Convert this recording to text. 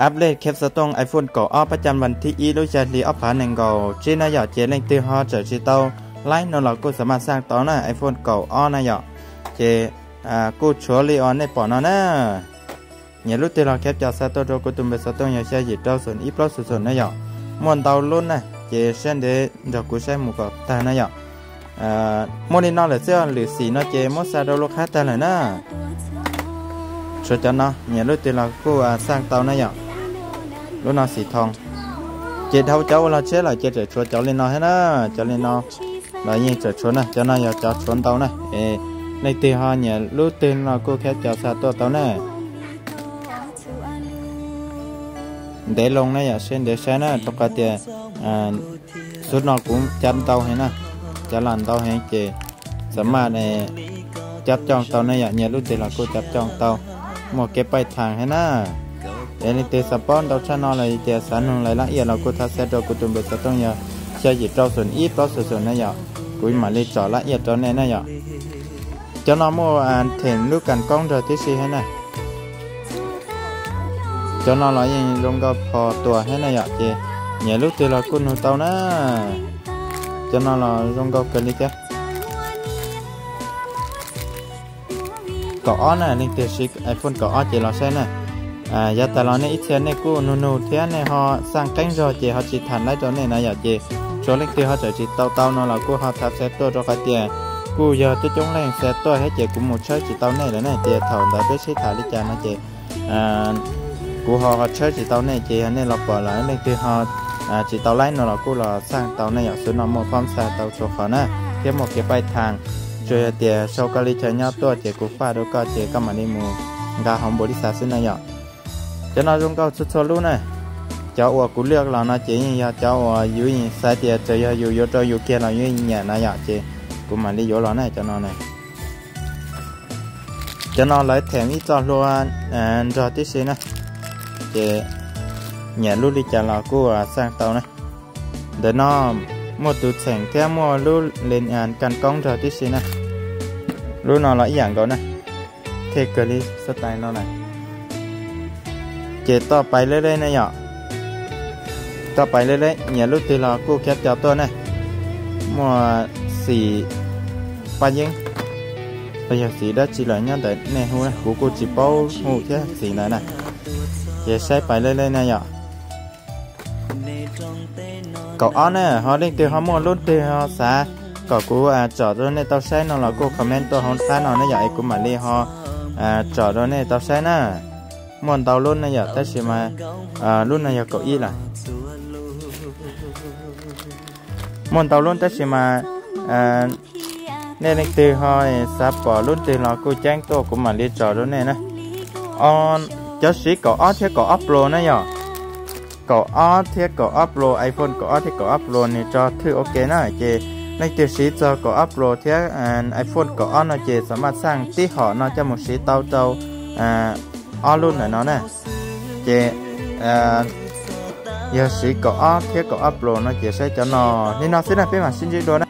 Update khiab xov tooj iPhone kaum ob pab cam vas thib ib lub xya hli ob phav nees nkaum tsib na yom, ces leej twg ho tseem tsis tau laib no los kuj xam maj xaj tau na, iPhone kaum ob na yom. Ces kuj tshuav li uas nej pom no na. Nyias lub twg los khiab co xa tuaj rau kuv tus npe xov tooj yog xya yim rau xoom ib plaub xoom xoom na yom. Muaj ntau lub na, ces siab ntev nrog kuv saib mus kom tag na yom. Muaj li no lawm xwb, lwm xim no ces muab xa rau lub qab tag lawm na. Tshuav cov no, nyias lub twg los kuj xaj tau na yom. Lub no xim thoo. Ces dhau cov ua log tshiab lawm ces tseem tshuav cov li no thiab na. Cov li no los yeej tseem tshuav na, cov no yog cov tshuav ntau na. Es leej twg ho nyias lub twg no kuj khiab co xa tuaj tau na. Ntev loo na yom, siab ntev saib na, rau qhov tias xub no kuv cab ntau heev na, cab lam ntau heev ces xam maj cab coj tau na yom, nyias lub twg los kuj cab coj tau, muaj kev paij thaam thiab na. Es leej twg xav paub ntau tshaj no los tias xav nug lais laj iaj los kuj thov xa rau kuv tus npe xov tooj yog xya yim rau xoom ib plaub xoom xoom na yom, kuv mam li tsom laj iaj rau nej na yom. Cov no muaj them lub kas koob nrog tib si thiab na. Cov no los yeej zoo nkauj phom tuam thiab na yom, ces nyias lub twg los kuj nug tau na. Cov no los zoo nkauj kawg li thiab. Kaum ob na, leej twg siv iPhone kaum ob ces los saib na. Yav tas los nej ib txhia nej kuj nug nug thiab nej ho xaj qeeb zog ces ho tsis tham laib rau nej na yom, ces tsuav leej twg ho tseem tsis tau tau no los kuj ho thov xa tuaj rau qhov tias kuj yog coob coob leej xa tuaj thiab ces kuv mus tshawb tsis tau nej lawm ne, ces thaum ntawd peb sib tham li cas no ces kuv ho ho tshawb tsis tau nej ces yog nej los pom lawm leej twg ho tsis tau laib no los kuj los xaj tau na yom, xwb no muaj phab xa tau txhua qhov na, thiab muaj kev paij thaam, tsuas yog tias sau koj li chaw nyob tuaj ces kuv faj rau koj ces koj mam li mus nqa hauv npaum li xav xwb na yom. Cov no zoo nkauj txhua txhua lub na. Cov uas kuv lwaj los no ces yeej yog cov uas yus yeej xav tias txawm yog yus yuav rau yus kiag los yus yeej nyiam na yom, ces kuv mam li yuav los na cov no na. Cov no lawv them ib txoj hlua nrog tib si na, ces nyiam lub li cas los kuj xaj tau na. Ntawm no muaj tus txheem thiab muaj lub kas koob nrog tib si na. Lub no los ib yam nkaus na, thej kawg li xab tais no na. Ces toj pais leb leb na yom, toj pais leb leb nyiam lub twg los kuj khiav co tuaj na. Muaj xim paj yeeb, los yog xim dab tsi lawm nyob ntawm nej hu, kuv kuj tsis paub hu thiab xim ntawd na. Ces saib pais leb leb na yom. Kaum ob na, ho leej twg ho muaj lub twg ho xav kom kuv tsom rau nej tau saib no los kuj comment tuaj hauv qab no na yom, es kuv mam li ho tsom rau nej tau saib na. Muaj ntau lub na yom, tab sis mas lub no yog kaum ib lawm. Muaj ntau lub tab sis mas nej leej twg ho xav pom lub twg los kuj ceeb tuaj kuv mam li tsom rau nej na. Cov siv kaum ob thiab kaum ob Pro na yom. Kaum ob thiab kaum ob Pro, iPhone kaum ob thiab kaum ob Pro nws tso thwj ua ke na, ces leej twg siv txog kaum ob Pro thiab iPhone kaum ob no ces xam maj xaj tib hom no coj mus siv tau rau ob lub ntawm no na. Ces yog siv kaum ob thiab kaum ob Pro no ces saib cov no li no xwb na, peb mam sib ntsib dua na.